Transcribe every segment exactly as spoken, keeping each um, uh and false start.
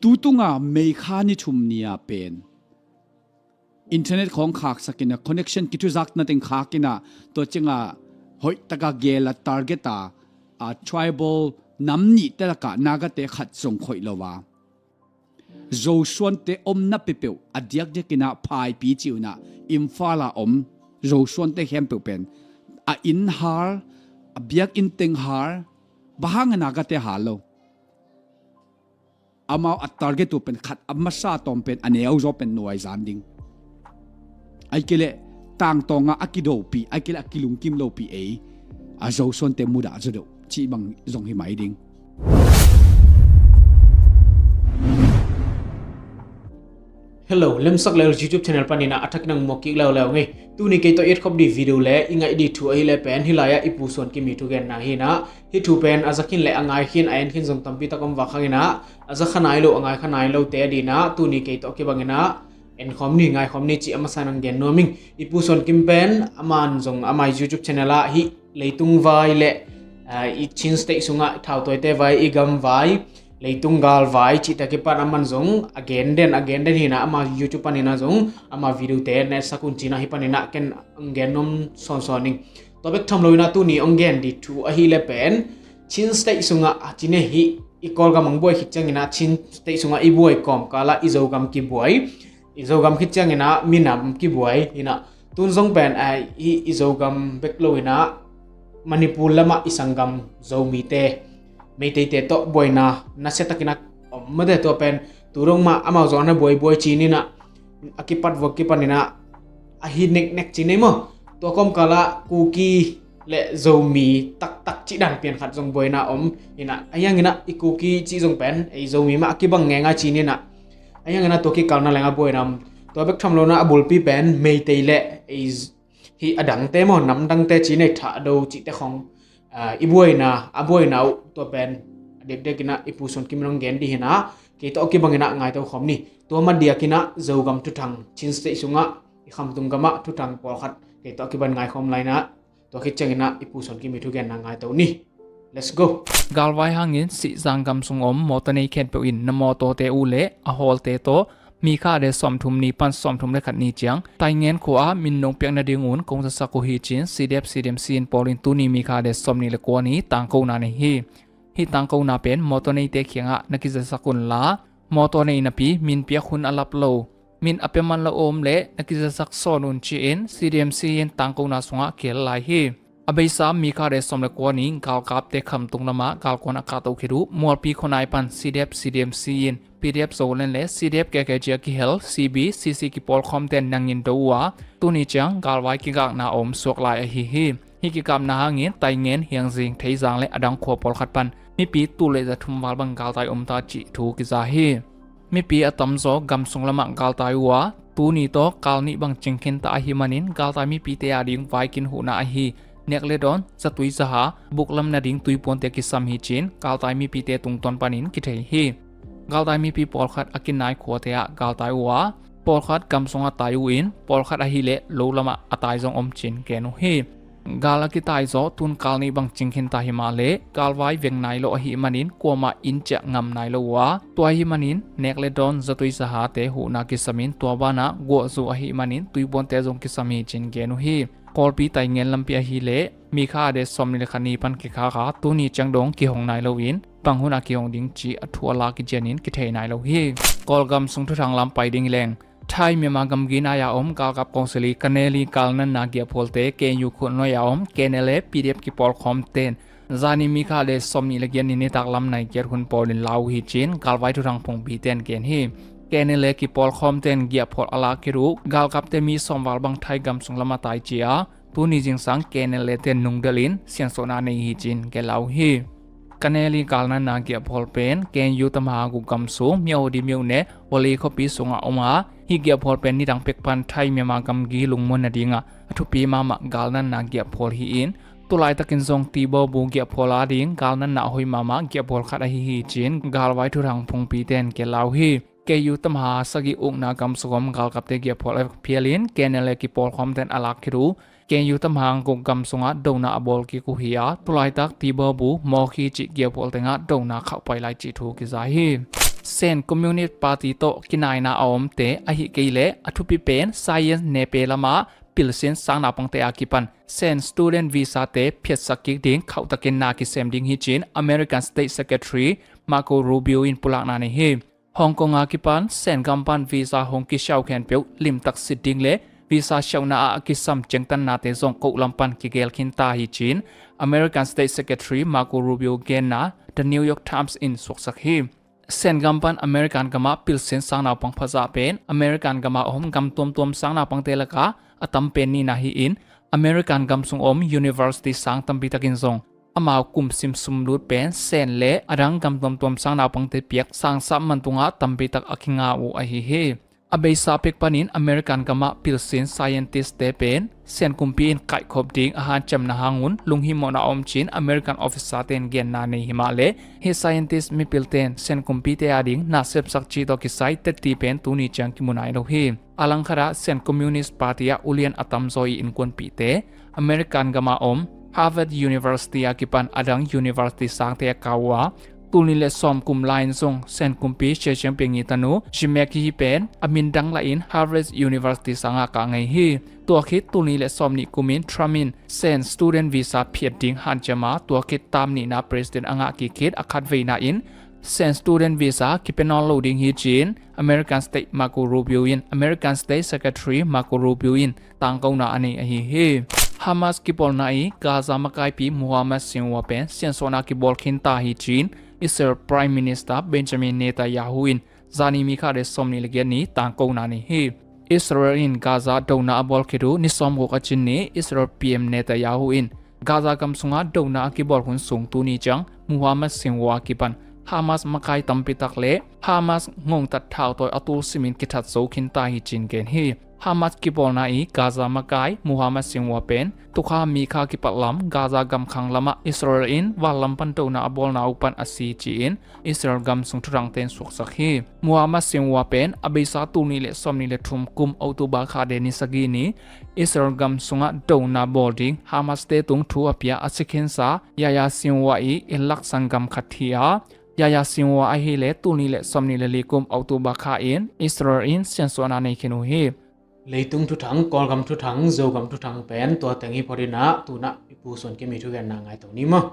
Tutunga May kha ni thum ni-a pen internet khawng khaksak in a, connection kithuzak na teng khak in a, tua cianga hoihtaka gel a, target a, a tribal nam nihte lakah Nagate khat zong khoih lo a, Zosuante omna peuhpeuh a diakdiak in a, Phaipi ci uh in a, Imphal a om Zosuante khempeuh pen a inn hal, a biakinn teng hal. Bang hang a Nagate hal lo? Amau a target uh pen khat a masa tawm pen a neu zaw pen nuaizan ding. Ai kei leh tangtawnga a kidopih, ai kei leh a kilungkim lopih ei a Zosuante mudah zaw deuh cih bang zong hi mai ding. Hello, Lemsak Lel YouTube channel panin a thakin hong muak kik leuleu ing ei. Tuni kei tawh i etkhop ding video le i ngaih ding thu ahih leh pen hih lai-ah i Pu Suan Kim i thugenna hi in a, hih thu pen a za khin le a ngai khin, a en khin zong tampi tak om vak hang in a, a za kha nai lo, a ngai kha nai lote adingin a, tuni kei tawh kibangin a en khawm ni, ngai khawm ni cih a masa in hong gen nuam ing. I Pu Suan Kim pen aman zong ama YouTube channel ah hih leitung vai le, ah, i Chin State sungah thautawite vai, i gam vai, leitung gal vai cihte kipan aman zong a gen den, a gen den hi in a, ama YouTube panin a zong ama videote na etsak un ci in a, hih panin a ken hong gen nuam sawnsawn ing. Tua bek tham lo in a, tuni hong gen ding thu ahih leh pen Chin State sungah a ci ni, hih i Kawlgam hong buai khit ciangin a, Chin State sungah i buai kawmkal ah i Zogam kibuai, i Zogam khit ciangin a minam kibuai hi in a, tun zong pen, ah, i, i Zogam bek lo in a Manipur lamah i sanggam Zomite, Meiteite tawh buaina nasia takin a om mate. Tua pen tu dong mah amau zong a na buaibuai ci-in a, a kipat vua kipan in a, a hi neknek ci-in ei maw. Tua kawmkal ah Kuki le Zomi taktak cih dan pian khat zong buaina om hi in a, ahi hangin a i Kuki cih zong pen ei Zomi mah a kibang ngeingai ci-in a, ahi hangin a tua kikalna leng a buaina om. Tua bek tham lo in a, a bulpi pen Meitei le ei z-, hih a dangte maw, nam dangte ci-in ei, Thado cihte khawng, ah, i buaina, a buaina uh tua pen a dekdek in a i Pu Suan Kim in hong gen ding hi in a, kei tawh kibangin a ngaito khawm ni. Tua ma diakin a Zogam thuthang, Chin State sungah i khamtung gamah thuthang pawlkhat kei tawh kiban ngai khawm lai in a, tua khit ciangin a i Pu Suan Kim i thugenna ngaito ni. Let's go. Galvai hangin Sihzang gam sung om mawtaw nei khempeuh in na mawtawte uh le a hawlte tawh May kha a det sawmthum ni pan sawmthum le khat ni ciang Taingen khua ah minnung piak nadingun kong zasak uh hi ci-in C D F C D M C in pawl in tuni May kha a det sawmnih le kua ni tangkona nei hi. Hih tangkona pen mawtaw neite kiangah na kizasak unla, mawtaw nei napi min piak hun a lap lo, min a pia man lo a om leh na kizasak sawn un ci-in C D M C in tangkona sungah kihel lai hi. A beisa May kha a det sawm le kua ni galkapte khamtung lamah galkuan a kahtoh khit uh Mualpi khuanai pan C D F C D M C in P D F Zoland le C D F K K G a kihel C B C C kipawlkhawmte in nangin do uh a, tuni ciang galvai kigakna a om suak lai ahi hi. Hih kikapna hangin Taingen, Hiangzing, Theizang le a dang khua pawlkhat pan mipi tul le za thum val bang galtai om ta cih thu kiza hi. Mipi a tamzaw gam sung lamah galtai uh a, tuni tawh kal nih bang cing khinta ahih manin galtai mipite ading vaikin huhna ahi nek le dawn, zatui zaha, buklam nading tuipuante kisam hi ci-in galtai mipite tungtawn panin kithei hi. Galtai mipi pawlkhat a kinai khuate ah galtai uh a, pawlkhat gam sungah tai uh in, pawlkhat ahih leh lo lamah a tai zong om ci-in gen uh hi. Gal a kitaizawh tun kal nih bang cing khinta hi mah leh galvai veng nai lo ahih manin kuamah inn ciah ngam nai lo uh a, tua ahih manin nek le dawn, zatui zahate huhna kisamin tua banah guahzu ahih manin tuipuante zong kisam hi ci-in gen uh hi. Kawlpi Taingen lampi ahih leh May kha a det sawmnih le khat ni pan kikhak a, tuni ciang dong kihong nai loin bang hunah kihong ding cih a thu a lak i cianin kithei nai lo hi. Kawlgam sung thuthang lam pai ding hi leng. Thai Myanmar gamgi nai-a om galkap kawngsili Kaneli galnanna giahphualte K N U khutnuai-a om K N L A P D F kipawlkhawmte in zani May kha a det sawmnih le giat ni nitak lam nai giat hun pawl in la uh hi ci-in galvai thuthang phungpite in gen hi. K N L A kipawlkhawmte in giahphual a lak khit uh galkapte mi sawm val bang Thai gam sung lamah tai ci-a, tuni zingsang K N L A te nungdelh in siansuahna nei hi ci-in gen la uh hi. Kaneli galnanna giahphual pen K N U tamaha guk gam sung Myawaddy myone Wali khuapi sungah om a, hih giahphual pen nidang pek pan Thai Myanmar gamgi lungmuan nadingah a thupi mahmah galnanna giahphual hi-in, tulaitakin zong Tibabu giahphual ading galnanna a hoih mahmah giahphual khat ahi hi ci-in galvai thuthang phungpite in gen la uh hi. K U tamaha sagih ukna gam sung om galkapte giahphual a phialin K N L A kipawlkhawmte in a lak khit uh K N U tamaha guk gam sungah dona a bawl kik uh hi a, tulaitak Tibabu, Mawkhi cih giahphual tengah dona khauhpai lai cih thu kiza hi. Sen Communist Party tawh kinaina a omte ahi kei leh a thupi pen science nepe lamah pilsin sang naupangte a kipan Sen student visa te phiatsak kik ding khauhtakin na kisem ding hi ci-in American State Secretary Marco Rubio in pulakna nei hi. Hong Kong a kipan Sen gam pan visa hong kisiau khempeuh limtak sit ding le visa siauhna ah a kisam ciangtannate zong koh lam pan kigel khin ta hi ci-in American State Secretary Marco Rubio genna The New York Times in suaksak hi. Sen gam pan American gamah pilsin sang naupang phazah pen American gamah om gam tuamtuam sang naupangte lakah a tam pen nihna hi-in American gam sung om university sang tampi takin zong amau kum sim sum lut pen Sen le a dang gam tuamtuam sang naupangte piak sang sap man tungah tampi tak a kinga uh ahi hi. A beisa pek panin American gamah pilsin scientist te pen Sen kumpi in kaihkhop ding a hanciamna hangun lunghimawhna a om ci-in American officer ten genna nei hi mah le hih scientist mipilte in Sen kumpite ading na sepsak cih tawh kisai tetti pen tuni ciang kimu nai lo hi. A langkhatah Sen Communist Party ah ulian a tamzaw i innkuanpihte American gamah om Harvard University a kipan a dang university sangte a kah uh a, tul nih le sawm kum lai-in zong Sen kumpi Xi Jinping i tanu Zhiming hi pen a min dang lahin Harvard University sangah kah ngei hi. Tua khit tul nih le sawm nih kumin Trump in Sen student visa phiat ding hanciam a, tua khit tam nihna president a ngah kik khit a khatveina in Sen student visa kipia nawn lo ding hi ci-in American State Marco Rubio in American State Secretary Marco Rubio in tangkona a nei ahi hi. Hamas kipawlna i Gaza makaipi Muhammad Sinwar pen siansuahna kibawl khin ta hi ci-in Israel Prime Minister Benjamin Netanyahu in zani mi kha le sawm nih le giat ni tangkona nei hi. Israel in Gaza dona a bawl khit uh ni sawmguk a cin ni Israel P M Netanyahu in Gaza gam sungah dona a kibawl hun sung tuni ciang Muhammad Sinwar a kipan Hamas makai tampi tak le Hamas ngongtat thautawi a tul simin kithat zo khin ta hi ci-in gen hi. Hamas kipawlna i Gaza makai Muhammad Sinwar pen tukha mi kha kipat lam Gaza gamkhang lamah Israel in van lam pan dona a bawlna uh pan a si ci-in Israel gam sung thuthangte in suaksak hi. Muhammad Sinwar pen a beisa tul nih le sawm nih le thum kum October kha le ni sagih ni Israel gam sungah dona bawl ding Hamas te tung thu a pia a sikhinsa Yahya Sinwar i inn laksan gam khat hi a, Yahya Sinwar ahih leh tul nih le sawm nih le li kum October kha in Israel in siansuahna nei khin uh hi. Leitung thuthang, Kawlgam thuthang, Zogam thuthang pen tua teng hi phot in ah, tu-in ah i Pu Suan Kim i thugenna ngai to ni maw.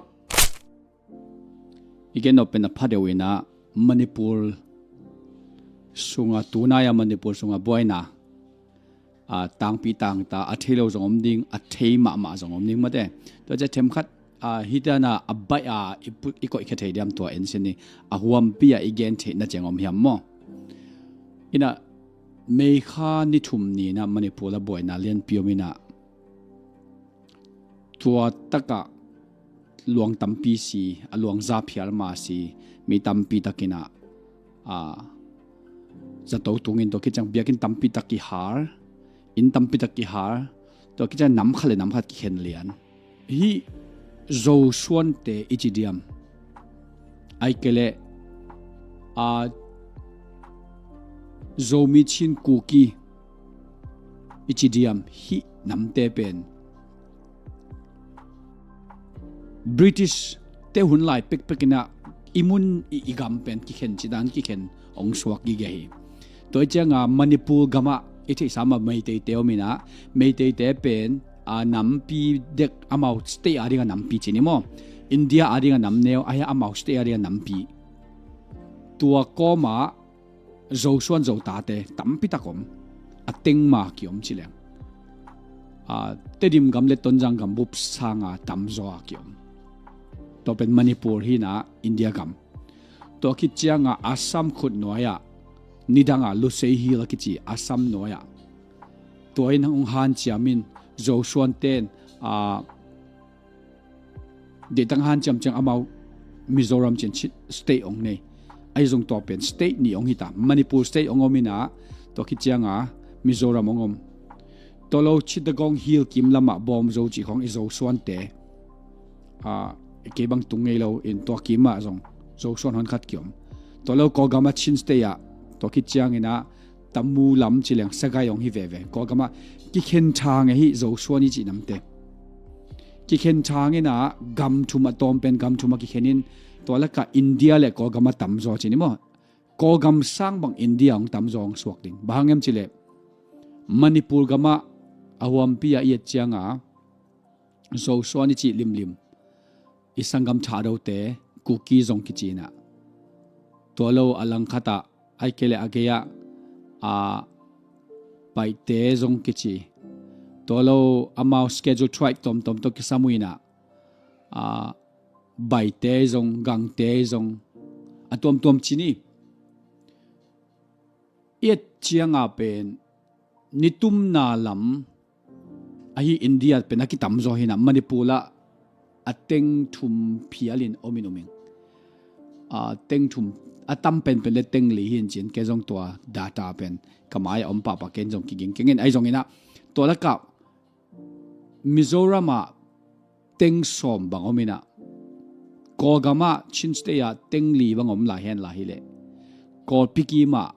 I gen nop pen a pha deuh in ah Manipur sunga tunai a Manipur sunga buaina a tangpi tangta a thei lo zong om ding, a thei mahmah zong om ding mate. Tua ciang themkhat a hih dan a a baih a i pu-, i koihkhia thei diam tua en sin ni. A huampi a i gen theihna ciang om hiam maw? In ah May kha ni thum ni in ah Manipur a buaina lianpi om in ah tua takah luang tampi si, a luang za phial ma si, mi tampi tak in ah, a, zato tungin tua khit ciang biakinn tampi tak kihar, inn tampi tak kihar, tua khit ciang nam khat le nam khat kikhen lian. Hih Zosuante i ci diam, ahih kei leh, a, Zomi Chin Kuki i ci diam, hih namte pen British te hun lai pekpek in ah i mun i, i gam pen kikhen cih dan kikhen hong suak gige hi. Tua ciang a Manipur gamah i theihsa mah Meiteite om in ah, Meiteite pen a nampi dek, amau state a ding a nampi ci ni maw, India a ding a nam neu, ahih amau state a ding a nampi. Tua kawmah Zosuan Zotate tampi tak om, a teng ma kiom ci leng, a, Tedim gam le Tonzang gam bup sanga tamzaw a kiom. Tua pen Manipur hi in ah India gam. Tua khit ciang a Assam khut nuai ah, nidang a Lusei Hill a kici Assam nuai ah, tua in hong hanciam in Zosuante in, a, deihtak hanciam ciang amau Mizoram ci-in state hong nei. Ahi zong tua pen state nih hong hi ta. Manipur state hong om in ah, tua khit ciang a Mizoram hong om. Tua lo Chittagong Hill kim lamah Bawmzo cih khawng i Zosuante, a, kei bang tung ngei lo in tua kim ah zong Zosuan honkhat kiom. Tua lo Kawlgam a Chin state ah, tua khit ciang in ah Tamu lam ci leng Sagaing hong hi veve. Kawlgam ah kikhen thang e hih Zosuan i cih namte. Kikhen thang in ah gam thum a tawm pen gam thum a kikhen in, tua lakah India le Kawlgam a tamzaw ci ni maw. Kawlgam sang bang India hong tamzaw hong suak ding. Bang hang hiam cih leh Manipur gamah a huampi a i et cianga Zosuan i cih limlim i sanggam Thadote, Kuki zong kici inah, tua lo a langkhatah, ahih kei leh a gei-ah a Paite zong kici, tua lo amau Scheduled Tribe tuamtuam tawh kisam uh inah, a Baite zong, Gangte zong, a tuamtuam ci ni. I et cianga pen nitumna lam ahi India pen a kitamzaw hi inah, Manipur ah a teng thum phialin om in om ing. A teng thum, a tam penpen le teng li hi in ci-in, kei zong tua data pen ka mai-ah om pahpah, ken zong kiging keng in, ahi zong inah tua lakah Mizoram ah teng sawm bang om inah, Kawlgam ah, Chin State ah teng li bang om lai hen la hi leh, Kawlpi kim ah,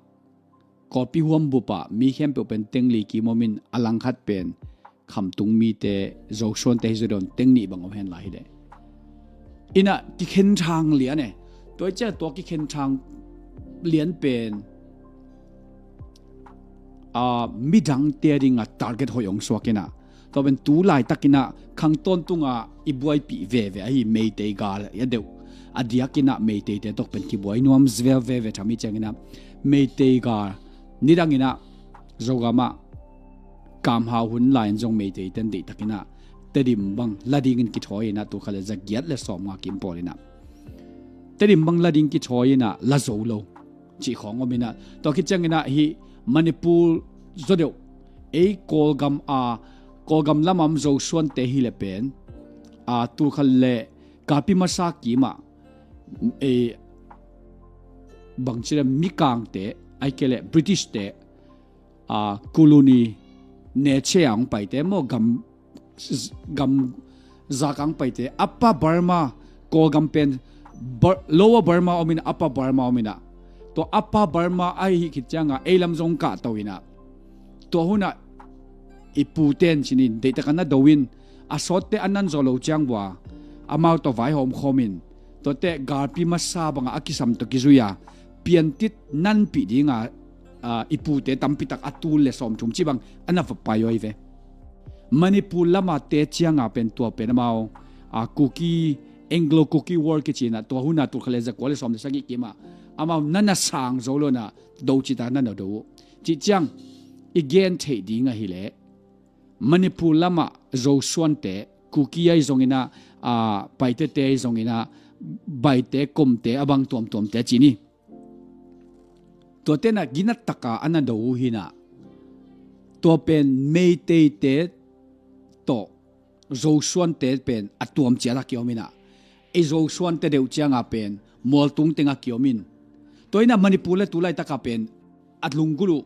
Kawlpi huambup ah mi khempeuh pen teng li kim om in, a langkhat pen khamtung mite, Zosuante hi zaw dawn teng nih bang om hen la hi leh. Inah kikhen thang lian e. Tua i ciah tua kikhen thang lian pen a midangte dinga target hoih hong suak inah, tua pen tu laitakinah khang tawntunga i buaipih veve ahi Meitei gal a deuh, a diakinah Meiteite tawh pen kibuai nuam zel veve tham i cianginah, Meitei gal nidanginah Zogam ah kamhau hun lai-in zong Meiteite in deihtakinah Tedim bang la dingin kithawi inah, tul khat le za giat le sawmnga kim pawl inah Tedim bang la ding kithawi inah la zo lo cih khawng om inah, tua khit cianginah hih Manipur zaw deuh, ei Kawlgam a, Kawlgam lamah om Zosuante hi leh pen a tul khat le galpi masa kim ah, ei bangci le Mikangte, ahih kei leh British-te, a colony neche a hong paite maw, gam, gam zak a hong paite, Upper Burma, Kawlgam pen Bur-, Lower Burma om inah, Upper Burma om inah, tua Upper Burma ahih khit cianga ei lam zong kahto inah, tua hunah i pute in ci ni, deihtakin na do in, a sawtte a nan zawh loh ciang bua amau tawh vaihawm khawm in, tuate galpi masa bangah a kisam tawh kizui a, piantit nanpih dinga, a, i pute tampitak a tul le sawmthum cih bang a na va pai uh ahi ve. Manipur lama te cianga pen tua pen amau, a, Kuki, Anglo Kuki War kici inah, tua hunah tul khat le za kua le sawm le sagih kimah amau na na sang zo lo inah, do cita na na do uh. Cih ciang i gen theih ding ahileh Manipur lamah Zosuante, Kuki ahi zonginah, a, Paitete ahi zonginah, Baite, Komte, a bang tuamtuamte ci ni. Tuate na ginattaka a na do uh hinah, tua pen Meiteite tawh Zosuante pen a tuamciat a kiom inah, ei Zosuante deuh cianga pen mualtung teng a kiom in. Tua inah Manipur le tu laitaka pen a lunggulh uh,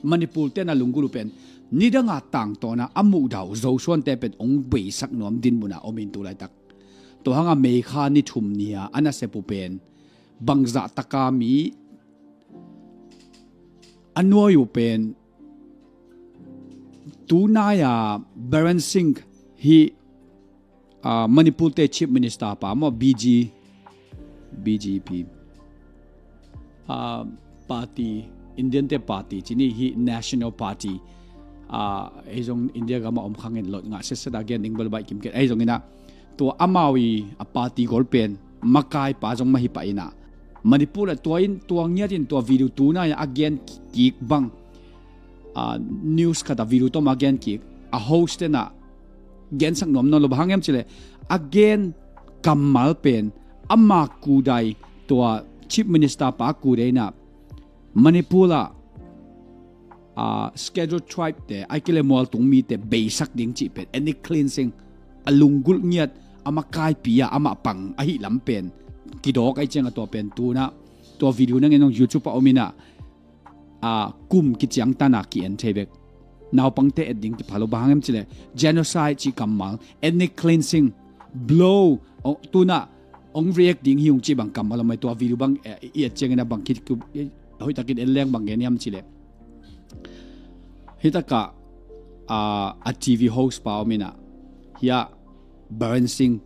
Manipur ten a lunggulh uh pen nidanga tangtawna a muhdah uh Zosuante pen hong beisak nuam dinmuna om in tu laitak. Tua hanga Meikha ni thum ni-a a nasep uh pen bangzahtaka mi a nuai uh pen tunai-a Biren Singh hi, a, Manipur te Chief Minister pa maw, B G, B G P, a, party, Indian te party ci ni hi, National Party, a, ei zong India gama om khangin lot ngah setset a gen ding bel baih kimkhiat, ei zonginah tua amau i a party gol pen makaipa zong mah hi pah inah, Manipur ah tua in, tua ngiatin tua video tunai a gen kik bang, a, news khat a video tawm a gen kik, a host tenah gensak nuam nawn lo, bang hang hiam cileh a gen kammal pen ama kudai, tua Chief Minister pa kudai inah Manipur ah, a, Scheduled Tribe te, ahih kei leh mualtung mite beisak ding cih pen ethnic cleansing, a lunggulh ngiat, a makaipi a amah pang ahih lam pen kidawk ahih cianga tua pen tunah tua video nangin zong YouTube ah om inah, a, kum kiciangtana ki-en thei bek. Naupangte et ding kipha lo, bang hang hiam cileh genocide cih kammal, ethnic cleansing, blow, o, tunah hong react ding hi ung cih bang kammal om ai, tua video bang, eh, i et ciangin a bang khit, eh, hoihtakin en leng bang gen hiam cileh. Hitakah, a, a T V host pa om inah, hiah Biren Singh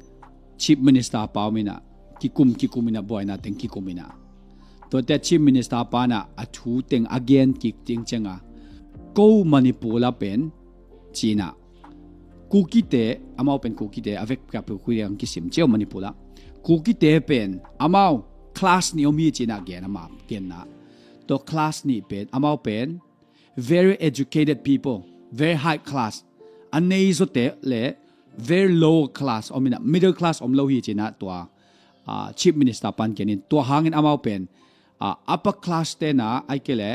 Chief Minister pa om inah, kikum kikum inah, buaina teng kikum inah. Tuate Chief Minister panah a thu teng a gen kik ding cianga, ko Manipur a pen cinah Kukite, amau pen Kukite a vek piakpek Kukite ang kisim ciau Manipur ah. Kukite pen amau class nih om hi cinah gen ama genna. Tua class nih pen amau pen very educated people, very high class. A nei zawte le very low class om inah, middle class om lo hi cinah tua, ah, Chief Minister pan kenin tua hangin amau pen, ah, upper class tena ai ke le,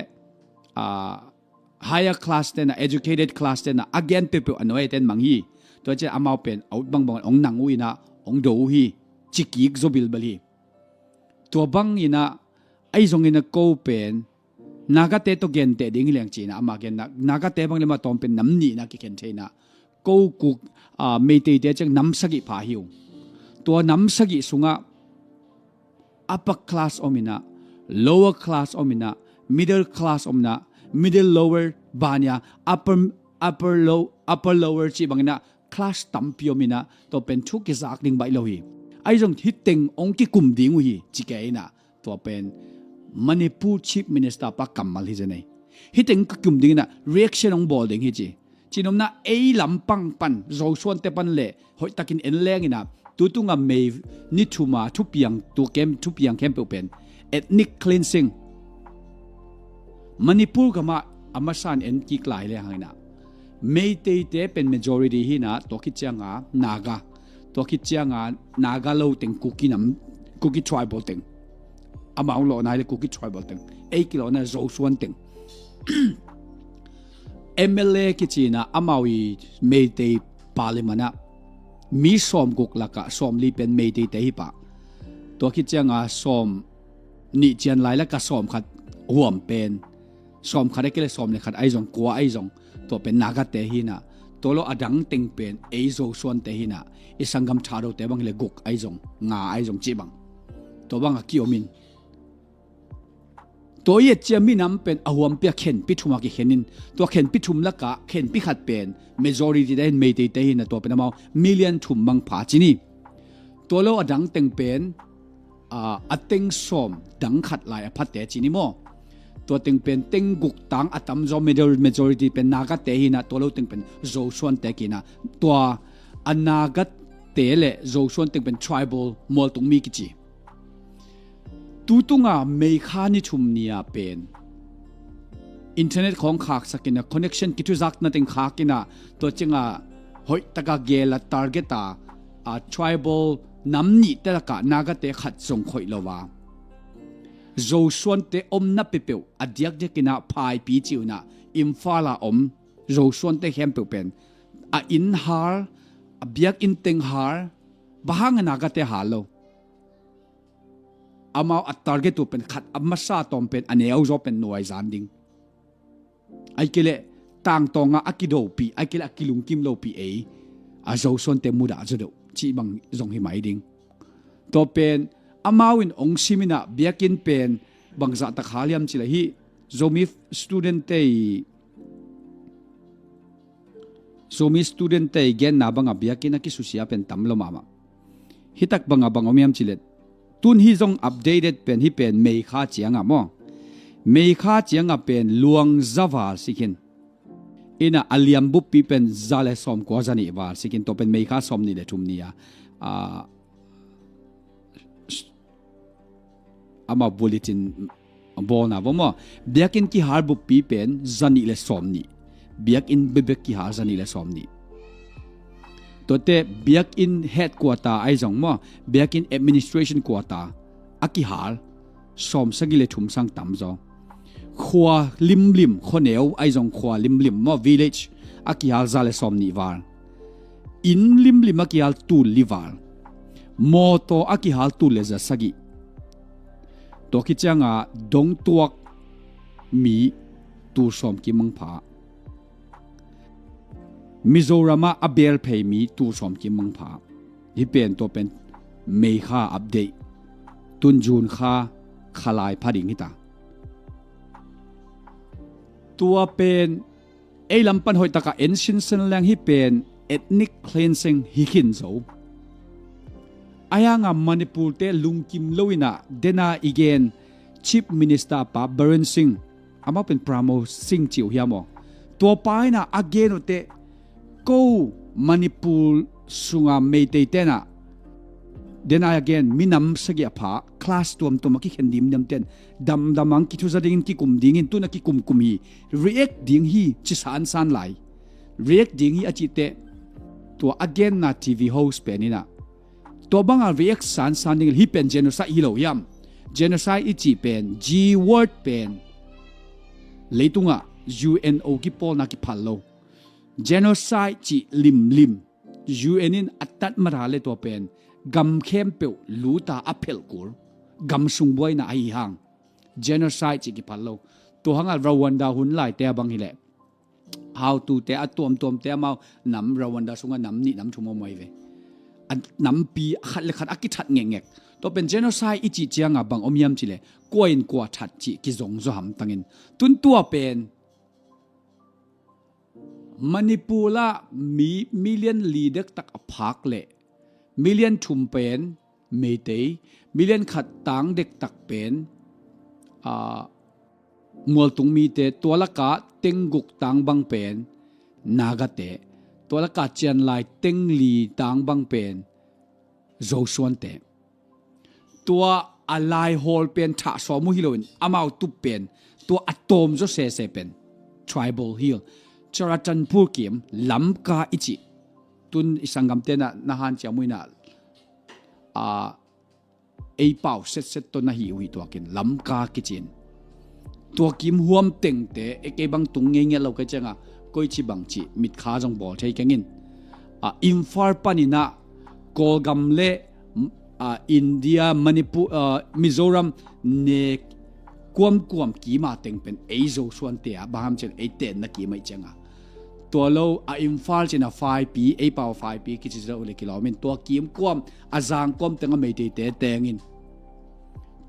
ah, higher class tena, educated class tena a gen peuhpeuh a nuai ten mang hi. Tua cian amau pen a ut bangbang ong nang uh inah ong do uh hi. Cikik zo bilbel hi. Tua bang inah ai zong inah ko pen Nagate tawh genteh ding hi leng cinah ama genna, Nagate bang le ma tawm pen nam nihna kikhen theinah ko Kuk, ah, Meiteite ciang nam sagih pha hi uh. Tua nam sagih sungah upper class om inah, lower class om inah, middle class om inah, middle lower bania upper, upper low, upper lower cih bang inah class tampi om inah, tua pen thu kizak ding baih lo hi. Ai zong hi teng ong kikum ding uh hi ci kei inah. Tua pen Manipur Chief Minister pa kammal hi zenei. Hi teng ka kum ding inah reaction ong bawl ding hi ci. Cinopna ei lampang pan Zosuante pan le hoihtakin en leng inah tutunga May ni thuma thupiang, tu kem thupiang khempeuh pen ethnic cleansing. Manipur gamah a masan en kik lai le hang inah Meiteite pen majority hi inah tua khit cianga Naga, tua khit cianga Naga lo teng Kuki nam, Kuki tribal teng. Amau lawhna hi le Kuki tribal teng. Ei kilawhna Zosuan teng. M L A kicinah amau i Meitei parliament ah mi sawm guk lakah sawm li pen Meiteite hi pah. Tua khit cianga sawm nih cian lai lakah sawm khat huam pen, sawm khat a kile sawm le khat ai zong kua ai zong tua pen Nagate hi inah, tua lo a dang teng pen ei Zosuante hi inah, i sanggam Thadote bang hi le guk ai zong nga ai zong cih bang. Tua bang a ki-om in. Tua i et cia minam pen a huampi a khenpi thum a kikhen in, tua khenpi thum lakah khenpi khat pen majority te hin Meiteite hi inah tua pen amau million thum bang pha ci ni. Tua lo a dang teng pen, ah, a teng sawm dang khat lai a phate ci ni maw. Tua teng pen teng guk tang a tamzaw middle majority pen Nagate hi inah tua lo teng pen Zosuante ki inah tua a Nagate le Zosuan teng pen tribal mualtung mi kici. Tutunga May kha ni thum ni-a pen internet khawng khaksak inah connection kithuzakna teng khak inah tua cianga hoihtaka gela target a, a tribal nam nihte lakah Nagate khat zong khoih lo a. Zosuante omna peuhpeuh a diakdiak inah Phaipi ci uh inah Imphal a om Zosuante khempeuh pen a inn har, a biakinn teng har, bang hang a Nagate har lo. Amau a target uh pen khat a masa tawm pen a neu zaw pen nuaizan ding. Ai ke le tangtawnga a kidopi, ai ke le a kilungkim lopi ei a Zosuante mudah zaw deuh cih bang zong hi mai ding. Tua pen amau in ong sim inah biakinn pen bangzah tak har hiam ci le hi Zomi student te i Zomi student te i genna banga biakinn a kisusia pen tam lo mahmah. Hitak banga bang om hiam ci le tun hi zong updated pen hi pen May kha cianga maw. May kha cianga pen luang za val si khin. Inah a liam buppi pen za le sawm kua za nih val si khin, tua pen May kha sawm nih le thum ni-a, ah, amau bulletin bawlna vaw maw. Biakinn kihar buppi pen za nih le sawm nih. Biakinn bebek kihar za nih le sawm nih. Tuate biakinn headquarter ai zong maw, biakinn administration quarter a kihar sawm sagih le thum sang tam zaw. Khua limlim, khuaneu ai zong khua limlim maw, village a kihar za le sawm nih val. Inn limlim a kihal tul li val. Mawtaw a kihal tul le za sagih. Tua khit cianga dongtuak mi tul sawm kim mangpha. Mizoram ah a belphei mi tul sawm kim mangpha. Hi pen tua pen May kha update. Tun June kha khalai pha ding hita. Tua pen ei lam pan hoihtaka en sinsen leng hi pen ethnic cleansing hi khin zo. Ai hanga Manipur te lungkim lo inah dena i gen Chief Minister pa Biren Singh, amah pen Pramod Singh ci uh hiam aw? Tua pa in ah a gen uh teh, ko Manipur sunga Meitei ten ah, then again, minam sagih a pha, class tuamtuam a kikhen dimdiam ten damdam ang kithuza dingin kikum dingin tun a kikumkum hi, react ding hi ci sansan lai. React ding hi a cih teh, tua a genna T V host pen in ah, tua banga react sansan ding, hih pen genocide hi lo hiam? Genocide i cih pen, G word pen leitungah U N O kipawlna kiphal lo. Genocide cih limlim U N in a tat mata le tua pen gam khempeuh luta a phelh kul, gam sung buaina ahi hang genocide cih kiphal lo. Tua hanga Rwanda hun laite a bang hileh, hautute a tuamtuamte amau nam Rwanda sunga nam nih nam thum om ahi ve. A nampi a khat le khat a kithat ngekngek. Tua pen genocide i cih cianga bang om hiam cih leh, kua in kua that cih kizong zaw hamtangin. Tun tua pen Manipur ah mi million li dektak a phak leh million thum pen Meitei, million khat tang dektak pen, ah, mualtung mite, tua laka teng guk tang bang pen Nagate, tua laka cianlai teng li tang bang pen Zosuante. Tua a laihawl pen thah sawm uh hi loin amau tup pen, tua a tawm zaw sese pen Tribal Hill, Churachandpur kim, Lamka i cih. Tun i sanggamte na, na hanciam uh inah, a, ei pau setset tawh na hi uh hi tuakin Lamka kicin. Tua kim huam tengte, e kei bang tung ngei ngiat lo ka cianga, koici bang cih mitkha zong bawl thei kengin. A, Imphal paninah Kawlgam le, a, India, Manipur, a, Mizoram ne kuamkuam kima teng pen ei Zosuante a, bang ham cian ei tenna kima i cianga. Tua lo a Imphal cina Faipi, ei pau Faipi kici zo le kilawmin tua kimkuam, a zangkuam teng a Meiteite tengin.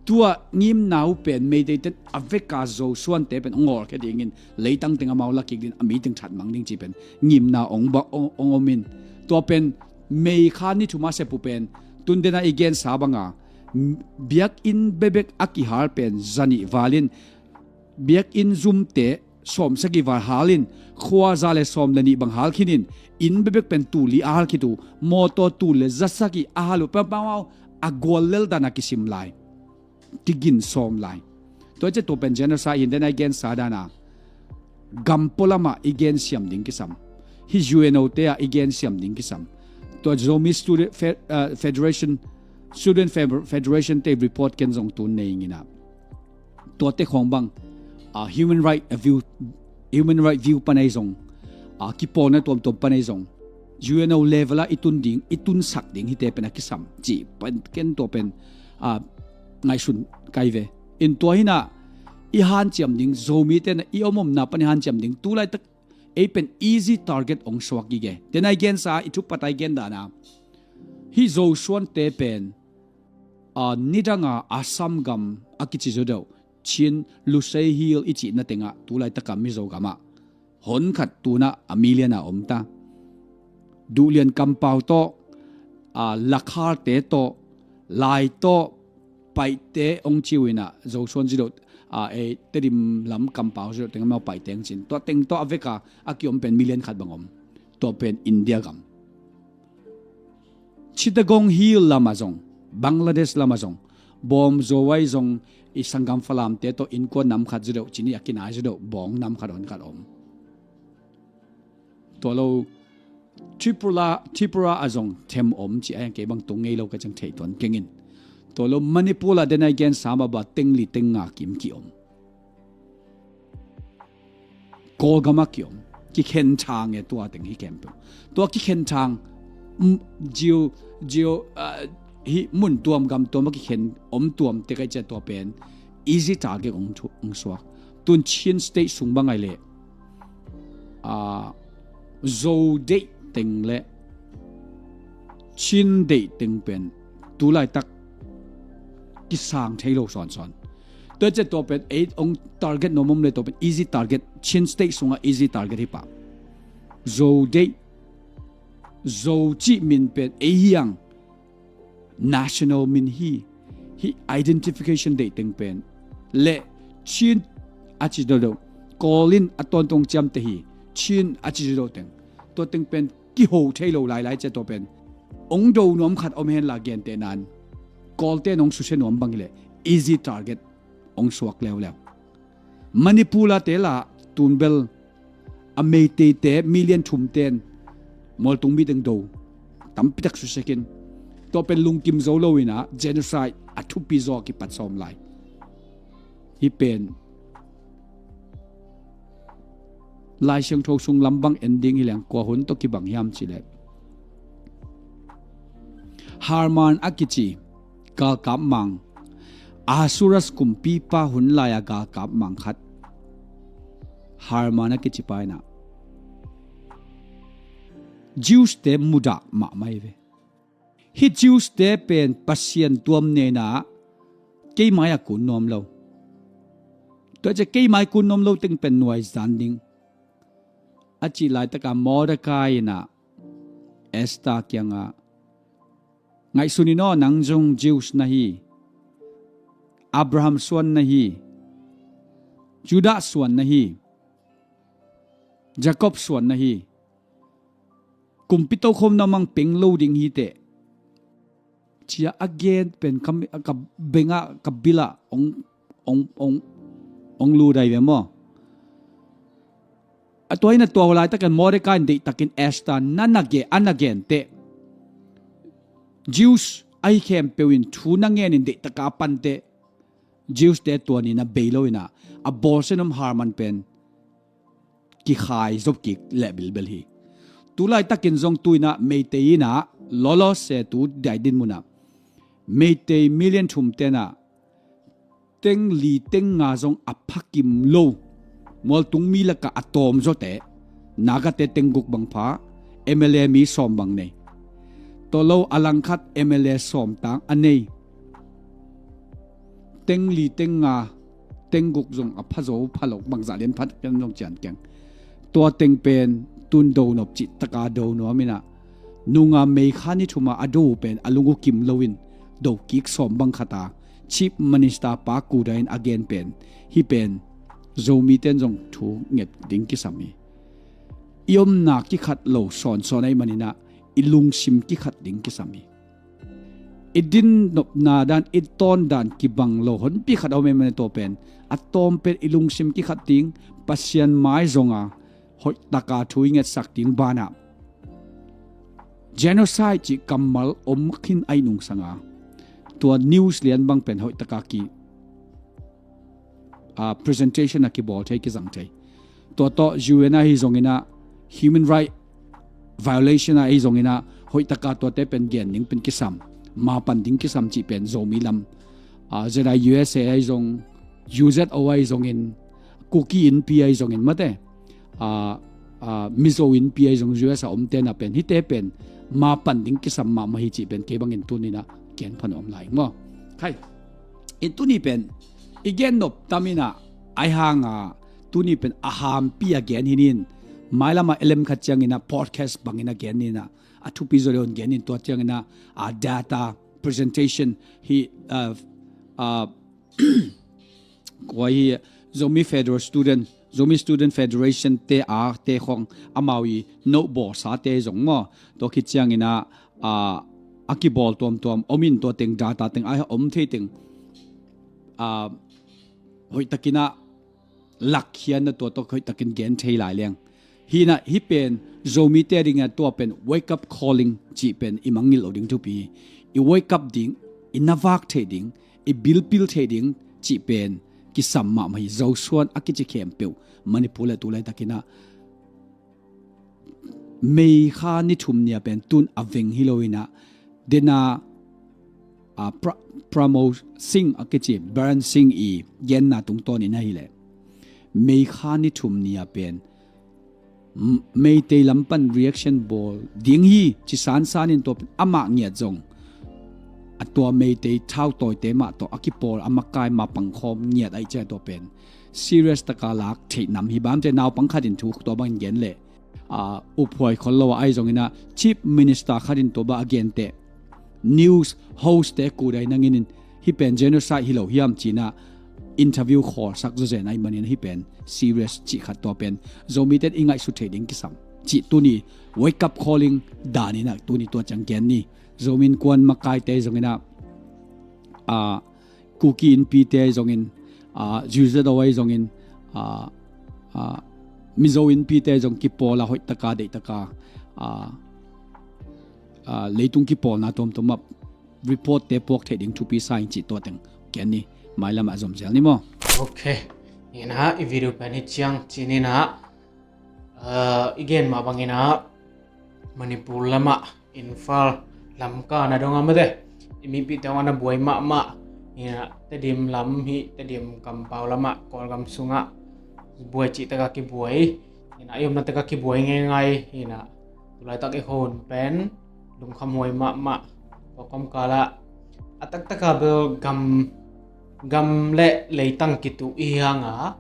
Tua ngimna uh pen Meiteite a veka Zosuante pen a ngawlkhia dingin leitang teng amau lakik din a meeting thatmang ding ci pen ngimna ong ba, ong, ong omin. Tua pen May kha ni thuma sepu pen tundena i gensa banga, m-, biakinn bebek a kihal pen zanih valin, biakinn zumte sawm sagih val halin, khua za le sawm le nih bang hal khinin, inn bebek pen tul li a hal khit uh, mawtaw tul le za sagih a hal uh, peuhmah a gual lel dana kisim lai, kigin sawm lai. Tua i ciah tua pen genocide hi in, dena i gensa dana gam pualamah i gensiam ding kisam. Hih U N O te ah i gensiam ding kisam. Tua Zomi Student Fe-, uh, Federation, Student Fe-, Federation te report ken zong tun nei inginah. Tuate khawng bang, ah, human right, ah, view, human right view panei zong, ah, kipawlna tuamtuam panei zong, U N O level ah i tun ding, i tunsak ding hite pen a kisam cih pan ken tua pen, ah, ngaihsun kai ve. In tua hinah i hanciam ding, Zomi tenah i omomna pan i hanciam ding, tulaitak ei pen easy target ong suak gige. Tena i gensa i thupat a i gen dana, hih Zosuante pen, a, nidanga Assam gam a kici zo deuh, Chin Lusei Hill i cihna tengah tulaitaka Mizo gamah honkhat tunah a million a om ta. Duhlian kampau tawh, a, Lakhalte tawh, Lai tawh, Paite ong ci uh inah, Zosuan zi deuh, a, ei Tedim lam kampau zi deuh teng amau Paite ong cin. Tua teng tawh a veka a kiom pen million khat bang om. Tua pen India gam. Chittagong Hill lamah zong, Bangladesh lamah zong, bawm zo ai zong, i sanggam Falamte tawh innkuan nam khat zi deuh, cini a kinai zi deuh, bawng nam khat hon khat om. Tua lo Tripura, Tripura a zong them om ci a, kei bang tung ngei lo ka ciang thei tuan kengin. Tua lo Manipur ah dena i gensa mah ba teng li teng nga kim kiom. Kawlgam ah kiom, kikhen thang e tua teng hi khempeuh. Tua kikhen thang, mm, geo, geo, ah, hih mun tuam gam tuam ah kikhen om tuam tek a i ciah tua pen easy target ong thu-, ong suak. Tun Chin State sung bang ai leh, ah, Zo deih teng le Chin deih teng pen tulaitak kisang thei lo sawnsawn. Tua ciah tua pen ei ong target nuam om le tua pen easy target, Chin State sungah easy target hi pah. Zo deih, Zo cih min pen ei hiang national min hi, hih identification deih teng pen le Chin a ci dodok, Kawl in a tawntung ciamteh hi, Chin a ci dodok teng, tua teng pen kiho thei lo lailai cia tua pen ong do nuam khat om henla gentehna in Kawlte in ong susia nuam bang hileh easy target ong suak leuleu. Manipur a te la tunbel a Meiteite million thum ten mualtung mi teng do tampitak susiakin tua pen lungkim zo lo inah genocide a thupi zaw kipat sawm lai. Hi pen Lai Siangtho sung lam bang en ding hi leng kua hun tawh kibang hiam cileh Harman a kici galkap mang, Ahasuerus kumpipa hun lai-a galkap mang khat Harman a kici pa inah Jews te mudah mahmah hi ve. Hih Jews te pen Pasian tuam nena kei mai-ah kun nuam lo. Tua cia kei mai kun nuam lo teng pen nuai zan ding a cih laitaka Mordecai inah Esther kiangah, ngaihsun in aw, nang zong Jews na hi, Abraham suan na hi, Judah suan na hi, Jacob suan na hi, kumpi tokhom na mang peng lo ding hi teh, cia a gen pen ka, ka bengah ka bilah ong, ong, ong, ong ludai ve maw? A tua in a tua laitakin Mordecai in deihtakin Esther na na gen, a na gen teh Jews ahi khempeuh in thu na ngen in deihtaka a pan teh Jews te tua ni na bei lo inah a bawlsen om Harman pen kikhai zop kik leh bilbel hi. Tu laitakin zong tu inah Meitei inah lawlawse tu dai din munah Meitei million thum tenah teng li teng nga zong a phakim lo mualtung mi lakah a tawm zawte Nagate teng guk bang pha, M L A mi sawm bang nei. Tua lo a langkhat M L A sawm tang a nei. Teng li teng nga teng guk zong a pha zo pha lo bangzah lian phat kan zong cian keng. Tua teng pen tun do nop cih taka do nuam inah nunga May kha ni thuma a do pen a lung uh kim loin do kik sawm bang khata Chief Minister pa Kuda in a gen pen hi pen Zomi ten zong thu nget ding kisam hi. I omna kikhat lo sawnsawn ahi maninah i lungsim kikhat ding kisam hi. I din nopna dan, i tawn dan kibang lo honpi khat a om ahi manin tua pen a tawm pen i lungsim kikhat ding, Pasian mai zonga hoihtaka thu i ngetsak ding banah genocide cih kammal om khin ahi nungsanga tua news lian bang pen hoihtaka ki ah, presentation a kibawl thei, kizang thei. Tua tawh U N ahi zonginah human right violation ahi zonginah hoihtaka tuate pen gen ding pen kisam, mapan ding kisam cih pen Zomi lam, ah, Z I U S A ahi zong, U Z O ahi zongin, Kuki Inpi ahi zongin mate, ah, ah, Mizo Inpi ahi zong U S a om tena pen hite pen mapan ding kisam mahmah hi cih pen kei bangin tuninah gen phan om lai maw? Khai. In tuni pen i gen nop taminah ai hanga tuni pen a hampi a gen hinin mailama elem khat cianginah podcast bangin a gen ninah a thupi zaw leon genin tua cianginah a data presentation hi, ah, ah, kua hi Zomi Federal Student, Zomi Student Federation te a te khong amau i note bawlsa te zong maw? Tua khit cianginah, ah, a kibawl tuamtuam omin tua teng data teng a om thei teng, ah, hoihtakinah lakkhiatna tua tawh hoihtakin gen thei lai leng. Hinah hi pen Zomite dingah tua pen wake up calling cih pen i mangngilh lo ding thupi hi. I wake up ding, i na vak theih ding, i bilpil theih ding cih pen kisam mahmah hi. Zosuan a kici khempeuh Manipur le tu laitakinah May kha ni thum nia pen tun a veng hi loinah dena, ah, Pra-, Pramod Singh a kici Biren Singh i genna tungtawnin ahileh May kha ni thum nia pen M-, Meitei lam pan reaction bawl ding hi ci sansanin tua pen amah ngiat zong a tua Meitei thautawite mah tawh a kipawl a makai mapang khawm ngiat aih cia tua pen serious taka lak theih nam hi bamte naupang khatin thu tua bangin gen leh, ah, uphuai khol lo ah ahi zonginah Chief Minister khatin tua bang a gente news host te kudai nanginin hi pen genocide hi lo hiam cinah interview khawlsak zawzen ahih manin hih pen serious cih khat tua pen Zomite in i ngaihsut theih ding kisam cih tuni wake up calling dan in ah tuni tua ciang gen ni. Zomi Innkuan makaite zongin ah, ah, Kuki Innpite zongin, ah, Yu Zaydaw ahi zongin, ah, ah, Mizo Innpite zong kipawl a hoihtaka deihtaka, ah, ah, leitung kipawlna tuamtuam ah report te puak theih ding thupi sa ing cih tua teng ken ni. Mailam ah zom zel ni maw? Ok. Hi na, i video pen hi ciang ci ni na, ah, i gen mah bangin ah Manipur lamah, Imphal, Lamka na dong a mate, i mipihte hong a na buai mahmah. Hi na, Tedim lam hi, Tedim kampau lamah, Kawlgam sungah buai cih taka kibuai. Hi na, i omna taka kibuai ngeingai. Hi na, tulaitak i khuahun pen lungkhamhuai mahmah. Tua kawmkal ah a taktaka bel gam, gam le leitang kituh i hi hanga,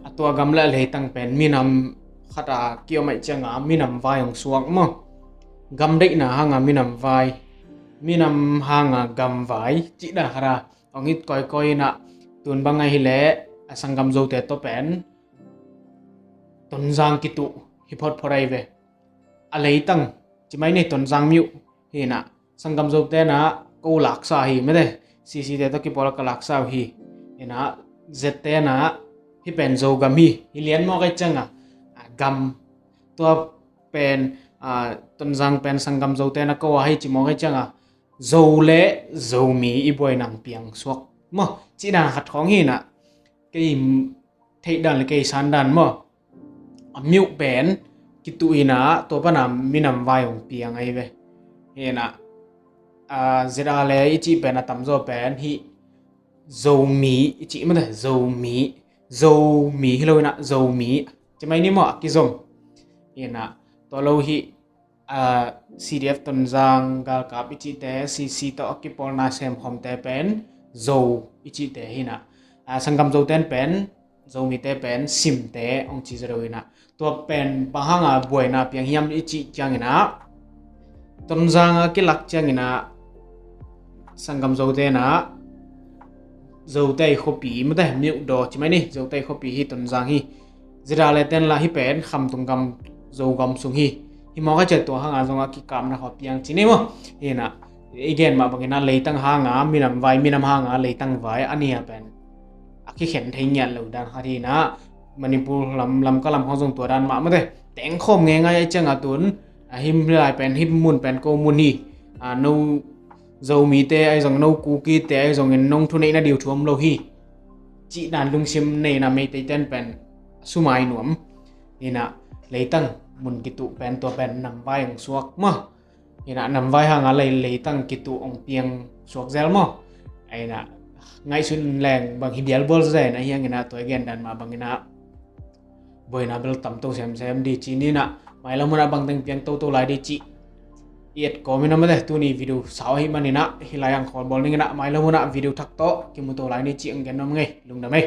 a tua gam le leitang pen minam khat a kiom ahih cianga minam vai hong suak maw? Gam deihna hanga minam vai, minam hanga gam vai cih dan khat a hong it kawikawi in ah, tun bang ahi leh a sanggam Zote tawh pen Tonzang kituh hi photphot ahi ve. A leitang ci mai ni, Tonzang myo hi na, sanggam Zote na ko laksa hi mate, C C te tawh kipawl a ka laksa uh hi. Hi na, Zete na hih pen Zogam hi, hi lian mawk ahih cianga, ah, gam tua pen, ah, Tonzang pen sanggam Zote na ko a hi ci mawk ahih cianga, Zo le Zomi i buai nang piang suak maw? Cih dan khat khawng hi na, kei theih dan le kei san dan maw? A myo pen kituh hi na, tua pana minam vai hong piang ahi ve. Hi na, ah, Zeda le i cih pen a tamzaw pen hih Zomi i cih mate, Zomi, Zomi hi lo hi na, Zomi ci mai ni maw, a kizom. Hi na, tua lo hih, ah, C D F Tonzang galkap i cihte, C C tawh a kipawlna semkhawmte pen Zo i cihte hi na. Ah, sanggam Zote in pen, Zomite pen Simte hong ci zaw deuh hi na. Tua pen bang hanga buaina piang hiam i cih ciangin ah, Tonzang a kilak ciangin ah sanggam Zote na Zote khuapi mate, Myodaw ci mai ni, Zote khuapi hi Tonzang hi. Zeda le ten la hih pen Khamtung gam, Zogam sung hi. Hi mawk ahih ciang tua hanga zong a kikapna khaw piang ci ni maw? Hi na, i gen mah bangin ah leitang hanga minam vai, minam hanga leitang vai, a nih a pen a kikhen thei ngiat lo dan khat hi na. Manipur lam, Lamka lam khawng zong tua dan mah mate. Tengkhawm ngeingai ahih cianga tun, a hih lai pen, hih mun pen ko mun hi. Ah, no Zomite ahi zong, no Kukite ahi zongin nong thuneihna ding thu om lo hi cih dan lungsim neihna Meiteite in pen a sumai nuam. Hi na, leitang mun kituh pen tua pen nam vai hong suak maw? Hi na, nam vai hanga lei, leitang kituh hong piang suak zel maw? Hi na, ngaihsun leng bang hi bialbual zai na hiang hi na, tua i gen dan mah bangin ah buaina bel tamto semsem ding ci ni na, mailam hun ah bangteng piang toto lai ding cih i et kawmin ah mate, tuni video sau ahih manin ah hih lai ang khawlbawl ning in ah, mailam hun ah video thak tawh kimu to lai ni cih ang gen nuam ing ei, lungdam ei.